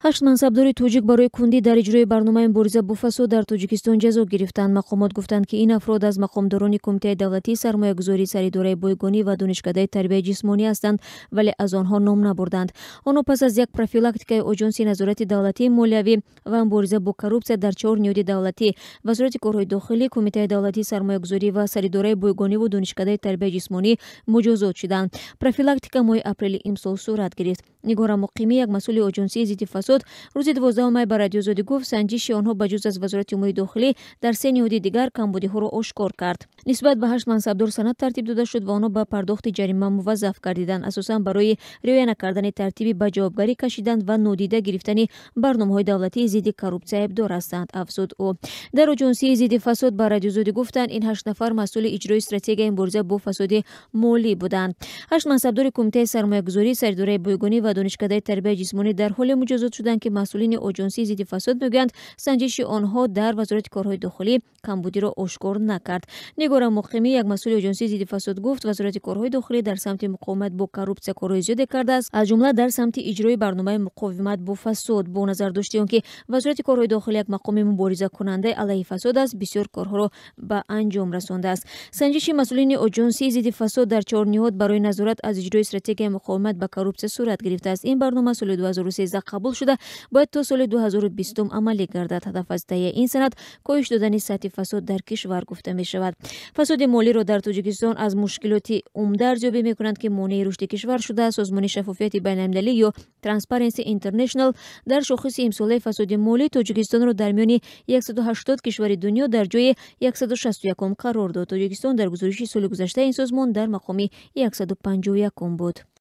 Ҳашт мансабдори тоҷик барои кундӣ дар иҷрои барномаи мубориза бо фасод дар Тоҷикистон ҷазо гирифтанд. Мақомот гуфтанд, ки ин афрод аз мақомдорони Кумитаи давлатии сармоягузорӣ, Саридораи бойгонӣ ва Донишкадаи тарбияи ҷисмонӣ ҳастанд, вале аз онҳо ном набурданд. Онҳо пас аз як профилактикаи Оҷонси назорати давлатии молиявӣ ва мубориза бо коррупсия дар чор ниҳоди давлатӣ: Вазорати корҳои дохилӣ, Кумитаи давлатии сармоягузорӣ ва Саридораи бойгониву Донишкадаи тарбияи ҷисмонӣ муҷозот шуданд. Профилактика моҳи апрели имсол сурат гирифт. Нигора Муқимӣ, як масъули Оҷонсии зидди фасод, рӯзи 12 май ба Радиои Озодӣ гуфт, санҷиши онҳо ба ҷуз аз Вазорати умури дохилӣ дар се ниҳоди дигар камбудиҳоро ошкор кард. Нисбат ба ҳашт мансабдор санад тартиб дода шуд ва онҳо ба пардохти ҷарима муваззаф гардиданд, асосан барои риоя накардани тартиби ба ҷавобгарӣ кашидан ва нодида гирифтани барномаҳои давлатии зидди коррупсия айбдор ҳастанд, афзуд ӯ. Дар Оҷонсии зидди фасод ба Радиои Озодӣ гуфтанд, ин ҳашт нафар масъули иҷрои стратегияи мубориза бо фасоди молӣ буданд. Ҳашт мансабдори Кумитаи сармоягузорӣ, Саридораи бойгонӣ ва Донишкадаи тарбияи ҷисмонӣ дар ҳоле муҷозот шуданд, ки масъулини Оҷонсии зидди фасод мегӯянд, санҷиши онҳо дар Вазорати корҳои дохилӣ камбудиро ошкор накард. Нигора Муқимӣ, як масъули Оҷонсии зидди фасод, гуфт, Вазорати корҳои дохилӣ дар самти муқовимат бо коррупсия корҳои зиёде кардааст, аз ҷумла дар самти иҷрои барномаи муқовимат бо фасод. Бо назардошти он ки Вазорати корҳои дохилӣ як мақоми муборизакунандаи алайҳи фасод аст, бисёр корҳоро ба анҷом расондааст. Санҷиши масъулини Оҷонсии зидди фасод дар чор ниҳод барои назорат аз иҷрои стратегияи муқовимат ба коррупсия сурат гирифтааст. Ин барнома соли 2013 қабул шуда, бояд то соли 2020 амалӣ гардад. Ҳадаф аз таҳияи ин санад коҳиш додани сатҳи фасод дар кишвар гуфта мешавад. Фасоди молиро дар Тоҷикистон аз мушкилоти умда арзёбӣ мекунанд, ки монеи рушди кишвар шуда. Созмони шаффофияти байналмилалӣ ё Transparency International дар шохиси имсолаи фасоди молӣ Тоҷикистонро дар миёни 180 кишвари дунё дар ҷои 161 қарор дод. Тоҷикистон дар гузориши соли гузаштаи ин созмон дар мақоми 151 буд.